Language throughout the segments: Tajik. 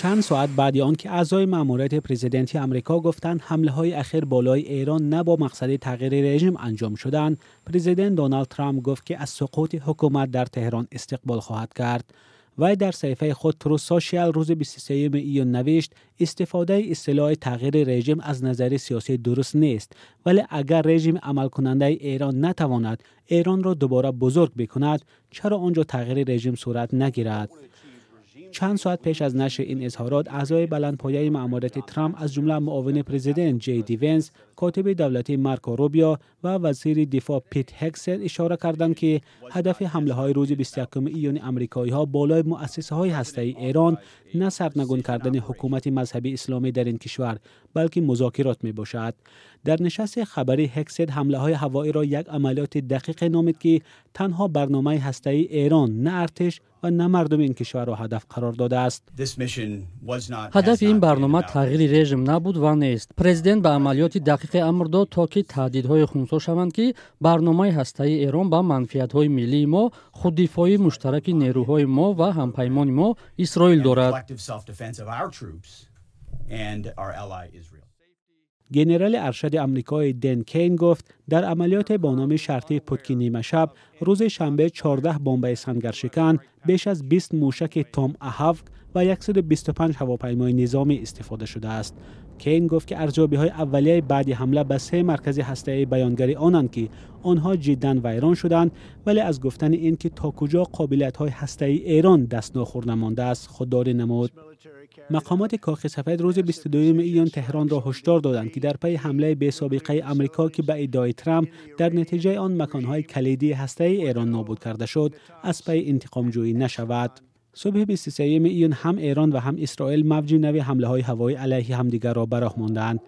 Чанд соат баъди он ки аъзои маъмурияти президенти Амрико гуфтанд, ҳамлаҳои ахир болои Эрон на бо мақсади тағйири режим анҷом шуданд, президент Доналд Трамп гуфт, ки аз суқути ҳукумат дар Теҳрон истиқбол хоҳад кард. Вай дар саҳифаи худ Truth Social рӯзи 23 июн навишт: истифодаи истилоҳи тағйири режим аз назари сиёсӣ дуруст нест, вале агар режими амалкунандаи Эрон натавонад Эронро дубора бузург бикунад, чаро он ҷо тағйири режим сурат нагирад? Чанд соат пеш аз нашри ин изҳорот, аъзои баландпояи маъмурияти Трамп, аз ҷумла муовини президент Ҷей Ди Венс, котиби давлатӣ Марко Рубио ва вазири дифоъ Пит Ҳегсет, ишора карданд, ки ҳадафи ҳамлаҳои рӯзи 21 июни амрикоиҳо болои муассисаҳои ҳастаии Эрон на сарнагун кардани ҳукумати мазҳабии исломӣ дар ин кишвар, балки музокирот мебошад. Дар нишасти хабарӣ Ҳегсет ҳамлаҳои ҳавоиро як амалиёти дақиқе номид, ки танҳо барномаи ҳастаии Эрон, на артиш ва на мардуми ин кишварро ҳадаф қарор додааст. Ҳадафи ин барнома тағйири режим набуд ва нест. Президент ба амалиёти дақиқе амр дод, то ки таҳдидҳое хунсо шаванд, ки барномаи ҳастаии Эрон ба манфиатҳои миллии мо, худдифоии муштараки нерӯҳои мо ва ҳампаймони мо Исроил дорад. Генерали аршади амрикои Ден Кейн гуфт, дар амалиёте бо номи шартии Путки нимашаб рӯзи шанбе 14 бомбаи сангаршикан, беш аз 20 мушаки Томаҳавк ва 125 ҳавопаймои низомӣ истифода шудааст. Кейн гуфт, ки арзёбиҳои аввалияи баъди ҳамла ба се маркази ҳастаӣ баёнгари онанд, ки онҳо ҷиддан вайрон шуданд, вале аз гуфтани ин ки то куҷо қобилиятҳои ҳастаии Эрон дастнохӯрда мондааст, худдорӣ намуд. Мақомоти Кохи Сафед рӯзи 22 июн Теҳронро ҳушдор доданд, ки дар пайи ҳамлаи бесобиқаи Амрико, ки ба иддаои Трамп дар натиҷаи он маконҳои калидии ҳастаии Эрон нобуд карда шуд, аз пайи интиқомҷӯӣ нашавад. Субҳи 23 июн ҳам Эрон ва ҳам Исроил мавҷи нави ҳамлаҳои ҳавоӣ алайҳи ҳамдигарро ба роҳ монданд.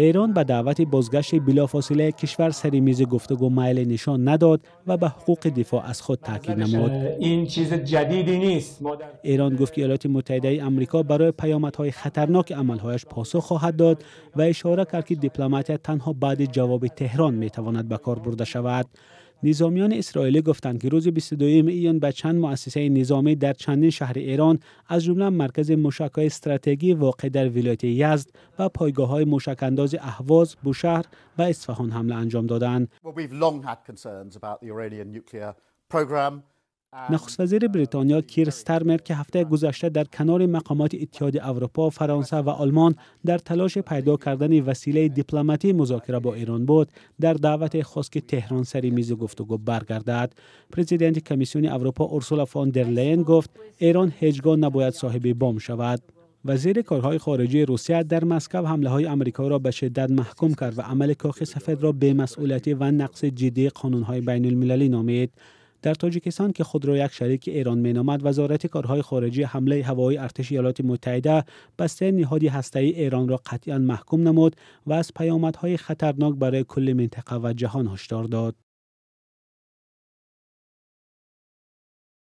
Эрон ба даъвати бозгашти билофосилаи кишвар сари мизи гуфтугӯ майле нишон надод ва ба ҳуқуқи дифоъ аз худ таъкид намуд. Ин чизи ҷадиде нест. Эрон гуфт, ки Иёлоти Муттаҳидаи Амрико барои паёмадҳои хатарноки амалҳояш посух хоҳад дод ва ишора кард, ки дипломатия танҳо баъди ҷавоби Теҳрон метавонад ба кор бурда шавад. Низомиёни исроилӣ гуфтанд, ки рӯзи 22 июн ба чанд муассисаи низомӣ дар чандин шаҳри Эрон, аз ҷумла маркази мушакҳои стратегӣ воқеъ дар вилояти Язд ва пойгоҳҳои мушакандози Аҳвоз, Бушаҳр ва Исфаҳон ҳамла анҷом доданд. Нахуствазири Бритониё Кир Стармер, ки ҳафтаи гузашта дар канори мақомоти Иттиҳоди Аврупо, Фаронса ва Олмон дар талоши пайдо кардани василаи дипломатии музокира бо Эрон буд, дар даъвате хост, ки Теҳрон сари мизи гуфтугӯ баргардад. Президенти Комиссиони Аврупо Урсула фон дер Лейен гуфт, Эрон ҳеҷ гоҳ набояд соҳиби бомб шавад. Вазири корҳои хориҷии Русия дар Москав ҳамлаҳои Амрикоро ба шиддат маҳкум кард ва амали Кохи Сафедро бемасъулиятӣ ва нақси ҷиддии қонунҳои байнулмилалӣ номид. Дар Тоҷикистон, ки худро як шарики Эрон меномад, Вазорати корҳои хориҷӣ ҳамлаи ҳавоии артиши Иёлоти Муттаҳида ба се ниҳоди ҳастаии Эронро қатъиян маҳкум намуд ва аз паёмадҳои хатарнок барои кулли минтақа ва ҷаҳон ҳушдор дод.